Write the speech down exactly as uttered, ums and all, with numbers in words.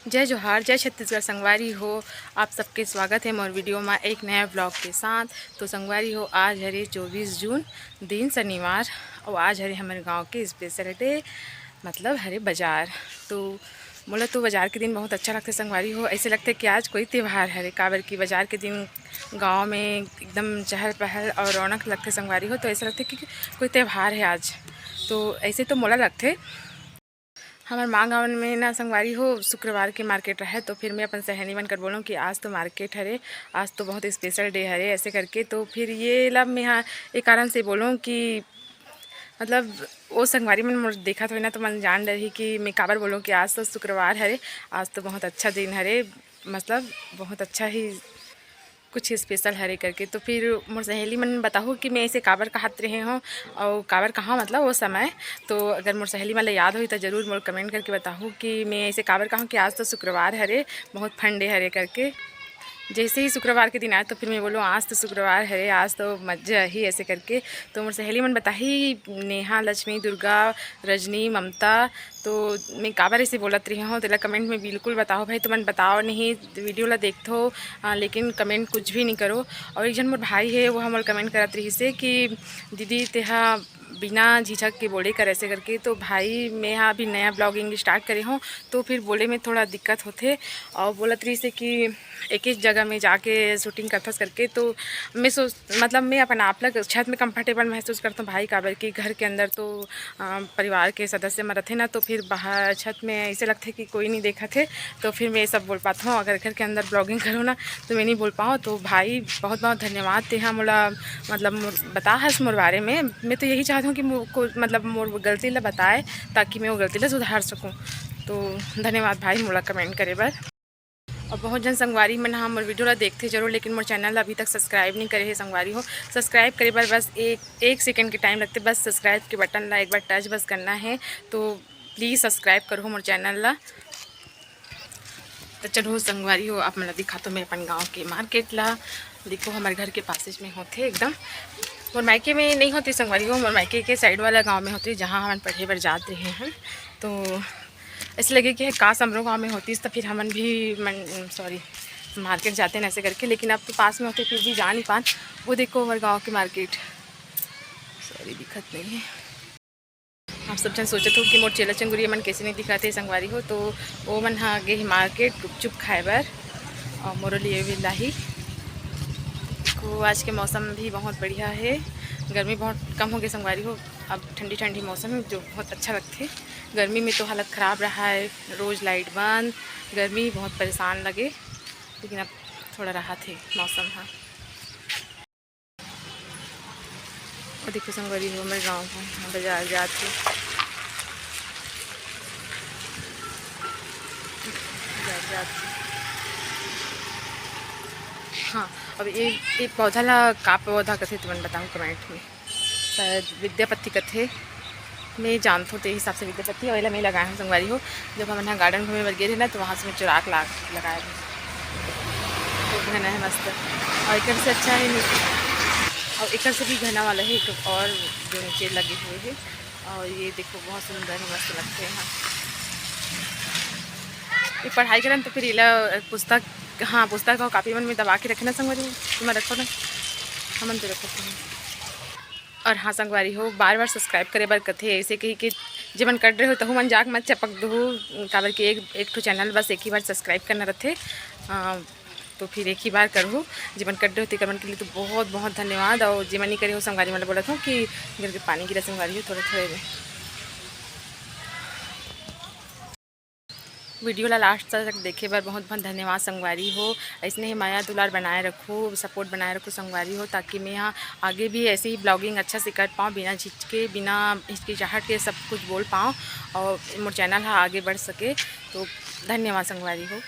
जय जोहार, जय छत्तीसगढ़ संगवारी हो। आप सबके स्वागत है मोर वीडियो में एक नया ब्लॉग के साथ। तो संगवारी हो, आज हरे चौबीस जून, दिन शनिवार, और आज हरे हमारे गांव के स्पेशल डे, मतलब हरे बाजार। तो मोला तो बाजार के दिन बहुत अच्छा लगथे संगवारी हो। ऐसे लगथे कि आज कोई त्यौहार हरे, काबर कि बाजार के दिन गांव में एकदम चहल पहल और रौनक लगथे संगवारी हो। तो ऐसे लगथे कि कोई त्यौहार है आज, तो ऐसे तो मोला लगथे। हमार माँ गाँव में ना संगवारी हो, शुक्रवार के मार्केट रहे, तो फिर मैं अपन सहेली मन कर बोलूँ कि आज तो मार्केट हरे, आज तो बहुत स्पेशल डे हरे, ऐसे करके। तो फिर ये ला मैं हाँ एक कारण से बोलूँ कि मतलब वो संगवारी मन मोर देखत होई ना, तो मन जान डरही कि मैं काबर बोलूँ कि आज तो शुक्रवार हरे, आज तो बहुत अच्छा दिन हरे, मतलब बहुत अच्छा ही कुछ स्पेशल हरे करके। तो फिर मोर सहेली मन बताहू कि मैं ऐसे काबर कहत रहे हों और काबर कहा, मतलब वो समय। तो अगर मोर सहेली मन ल याद होई तो जरूर मोर कमेंट करके बताहू कि मैं ऐसे काबर कहूँ कि आज तो शुक्रवार हरे, बहुत फन डे हरे करके। जैसे ही शुक्रवार के दिन आए तो फिर मैं बोलूँ, आज तो शुक्रवार हरे, आज तो मजा ही, ऐसे करके। तो मोर सहेली मन बताही, नेहा, लक्ष्मी, दुर्गा, रजनी, ममता, तो मैं काबर ऐसे बोलत रही हूँ, तेला कमेंट में बिल्कुल बताओ भाई। तुमन बताओ नहीं, वीडियो ला देखथो, आ, लेकिन कमेंट कुछ भी नहीं करो। और एक जन मोर भाई है, वो हमर कमेंट करत रही से कि दीदी तेहा बिना झिझक के बोले कर, ऐसे करके। तो भाई, मैं हा अभी नया ब्लॉगिंग स्टार्ट करे हूँ, तो फिर बोले में थोड़ा दिक्कत होथे। और बोलत रही से कि एक एक जगह में जाके शूटिंग करथस करके। तो मैं सोच, मतलब मैं अपन आप ला छत में कंफर्टेबल महसूस करता हूँ भाई, काबर कि घर के अंदर तो अ, परिवार के सदस्य मन रथे ना, तो फिर बाहर छत में ऐसे लगथे कि कोई नहीं देखत हे, तो फिर मैं ये सब बोल पाता हूँ। अगर घर के अंदर ब्लॉगिंग करूँ ना, तो मैं नहीं बोल पाऊँ। तो भाई, बहुत बहुत धन्यवाद, तेहा मोला मतलब मोर बता हस मोर बारे में। मैं तो यही चाहता हूँ कि मो-, को मतलब मोर गलती ला बताए, ताकि मैं वो गलती ला सुधार सकूँ। तो धन्यवाद भाई, मोला कमेंट करे बर। और बहुत जन संगवारी मन ह मोर वीडियो ला देखथे जरूर, लेकिन मोर चैनल ला अभी तक सब्सक्राइब नहीं करे हे संगवारी हो। सब्सक्राइब करे बर बस एक, एक सेकंड के टाइम लगथे, बस सब्सक्राइब के बटन ला एक बार टच बस करना है। तो प्लीज सब्सक्राइब करो मोर चैनल ला। तो चलो संगवारी हो, आप मन ला दिखाथों मैं अपन गांव के मार्केट ला। देखो, हमारे घर के पासेज में होथे एकदम। मोर मायके में नहीं होती संगवारी हो, मोर मायके के साइड वाला गांव में होती, जहां हमन पढ़े बर जात रहे हैं। तो ऐसे लगे कि काश हमरो गांव में होतीस तो फिर हमन भी मन, सॉरी, मार्केट जाते ना ऐसे करके, लेकिन अब तो पास में होते फिर भी जा नहीं पान। वो देखो हमारे गांव के मार्केट, सॉरी, दिखत नहीं है। आप सब जन सोचत हो कि मोर चेला चंगुरिया मन कैसे नहीं दिखाते संगवारी हो, तो वो मन हा गे ही मार्केट गुपचुप खाए बर और मोरो लिए भी लाही। तो आज के मौसम भी बहुत बढ़िया है, गर्मी बहुत कम हो गई संगवारी हो, अब ठंडी ठंडी मौसम है जो बहुत अच्छा लगथे। गर्मी में तो हालत खराब रहा है, रोज लाइट बंद, गर्मी बहुत परेशान लगे, लेकिन अब थोड़ा राहत है मौसम हा। और देखो संगवारी हो, हमर गाँव ह, बाजार जात हे। बाजार जात हे। हाँ, अब ये, ये पौधा ला का पौधा कथे, तुमन बताओ कमेंट में। शायद विद्यापति कथे, मैं जानथों ते हिसाब से विद्यापति, और एला मैं लगाए हूँ संगवारी हो। जब हमन ह गार्डन घूमे बर गे रहे ना, तो वहाँ से मैं चुरा के ला, लगाए हूँ। खूब घना है, मस्त। और एकर से अच्छा है नीचे, और एकर से भी घना वाला है एक और जो नीचे लगे हुए हैं, और ये देखो बहुत सुंदर है, मस्त लगते हैं। ये पढ़ाई करन तो फिर इला पुस्तक, हाँ, पुस्तक और कॉपी मन में दबा के रखना संगवारी हो, तुमन रखो ना, हमन तो रखो। और हाँ संगवारी हो, बार बार सब्सक्राइब करे बर कथे, ऐसे कही के जेमन कट रहे हो तहू मन जाके मत चपक दहू, काबर कि एक, एक ठो चैनल बस एक ही बार सब्सक्राइब करना रथे। अ, तो फिर एक ही बार करहू। जेमन कट रहे हो तेकर मन के लिए तो बहुत बहुत धन्यवाद। और जेमन नहीं करे हो संगवारी मन ला बोलत हूँ कि घर के पानी गिरा संगवारी हो थोड़ा थोड़ा में। वीडियो ला लास्ट तक देखे बर बहुत बहुत धन्यवाद संगवारी हो। ऐसने ही मया दुलार बनाए रखो, सपोर्ट बनाए रखो संगवारी हो, ताकि मैं यहाँ आगे भी ऐसे ही ब्लॉगिंग अच्छा से कर पाऊँ, बिना झिझके, बिना हिचकिचाहट के सब कुछ बोल पाऊँ और मोर चैनल हा आगे बढ़ सके। तो धन्यवाद संगवारी हो।